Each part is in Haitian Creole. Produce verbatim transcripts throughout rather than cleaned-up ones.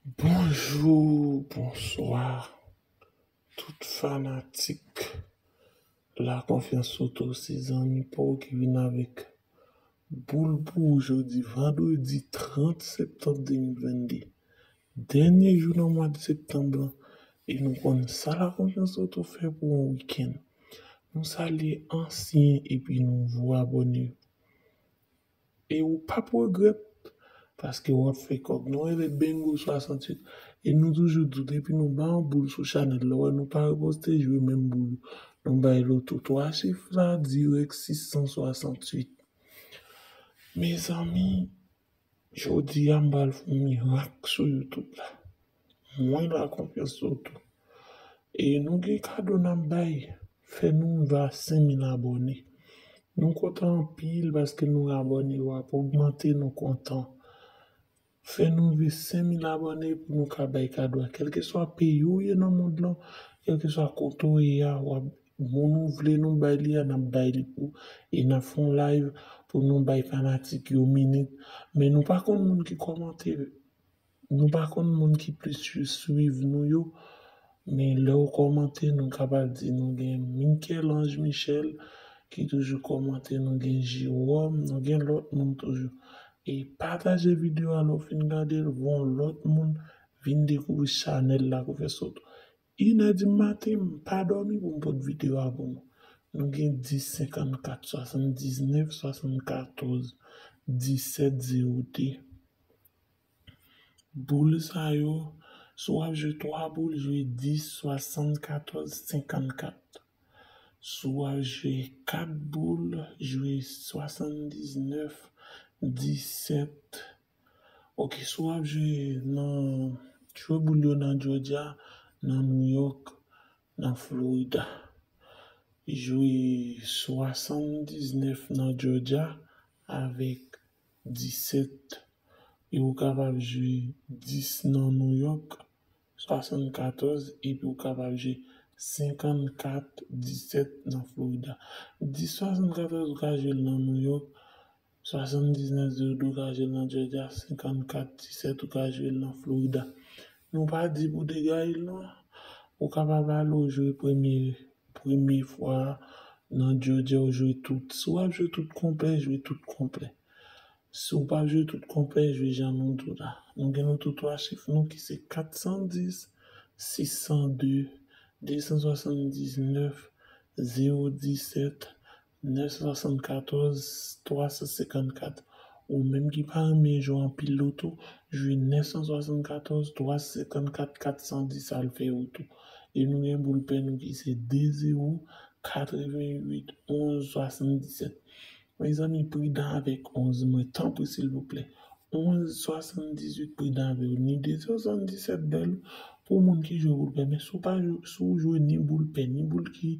Bonjou, bonswa, tout fanatik La Confiance Auto, se zanmi pa w ki vin avèk boul pou ou jodi vandredi trant septanm de mil vennde. Dènye jou nan mwa de septanm lan, e nou konn sa La Confiance Auto fè pou yon wikenn. Nou salye ansyen epi nouvo abòne yo. E ou p ap regrèt, paske w ap fè kòb. Nou rele Bingo swasanntuit. E nou toujou di w, depi nou ba yon boul sou chanèl la, w wè nou pa reposte jwe menm boul. Nou bay loto twa chif la, dirèk sis san swasanntuit. Mezanmi, jodi a m pral fè yon mirak sou YouTube la. Mwen La Confiance Auto. E nou gen kado n ap bay. Fè nou rive a senk mil abòne. Nou kontan anpil paske nou abòne yo ap ogmante, nou kontan. Fè nou rive senk mil abòne pou nou ka bay kado a. Kèlkeswa peyi w ye nan mond lan, kèlkeswa kote w ye a, w ap, moun ou vle nou bay li a, n ap bay li pou ou. E n ap fè yon live pou nou bay fanatik yo minit. Men nou pa konn moun ki kòmante. Nou pa konn moun ki plis swiv nou yo, men lè w kòmante, nou kapab di nou gen Michel-Ange Michel ki toujou kòmante, nou gen Jérôme, nou gen lòt moun toujou. E pataje videyo a, lè w fin gade l, voye yon lòt moun vin dekouvri chanèl La Confiance Auto. Inè di maten, m pa dòmi pou m pot videyo a pou nou. Nou gen dis senkannkat, swasanndiznèf swasannkatòz disèt zewo de. Boul sa yo, si w ap jwe twa boul, jwe dis swasannkatòz senkannkat. Si w ap jwe kat boul, jwe swasandiznèf disèt. Ok, si w ap jwe nan, jwe boul yo nan Georgia, nan New York, nan Florida. Jwe swasandiznèf nan Georgia avèk disèt. E ou kapab jwe dis nan New York, swasannkatòz, epi ou kapab jwe senkannkat disèt nan Florida. Dis swasannkatòz ou ka jwe l nan New York, swasandiznèf zewo de ou ka jwe l nan Georgia, senkannkat disèt ou ka jwe l nan Florida. Nou pa di pou degaye l non. Ou kapab ale w jwe premye, premye fwa nan Georgia ou jwe tout. Si w ap jwe tout konplè, jwe tout konplè. Si w pa jwe tout konplè, jwe jan nou di w la. Nou gen loto twa chif nou ki se kat san dis, sis san de, de san swasanndiznèf, zewo disèt, nèf san swasannkatòz, twa san senkannkat. Ou menm ki pa renmen jwe anpil loto, jwe nèf san swasannkatòz, twa san senkannkat, kat san dis al fè ou tou. E nou gen boul pè nou ki se de zewo, katreventuit, onz, swasanndisèt. Mezanmi, pridan avèk onz mwen, tanpri silvouplè. Onz swasanndizuit, pridan avè w. Ni de swasanndisèt bèl pou moun ki jwe boul pè. Men si w pa jwe, si w jwe ni boul pè, ni boul ki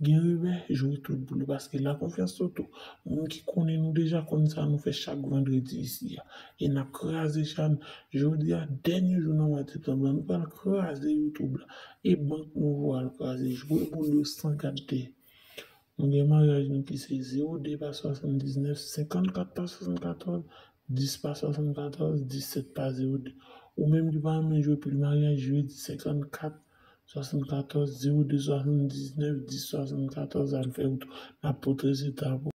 gen revè, jwe tout boul yo. Paske La Confiance Auto, moun ki konnen nou deja konn sa nou fè chak vandredi isi a. E n ap kraze chan. Jodi a, dènye jou nan mwa septanm lan, nou pral kraze YouTube la. E bank nou vo al kraze. Jwe boul yo san gade. Nou gen maryaj nou ki se zewo de pa swasandiznèf, senkannkat pa swasannkatòz, dis pa swasannkatòz, disèt pa zewo de. Ou menm ki pa renmen jwe pil maryaj, jwe senkannkat, swasannkatòz, zewo de, swasandiznèf, dis, swasannkatòz, al fè ou tou. N ap pote rezilta pou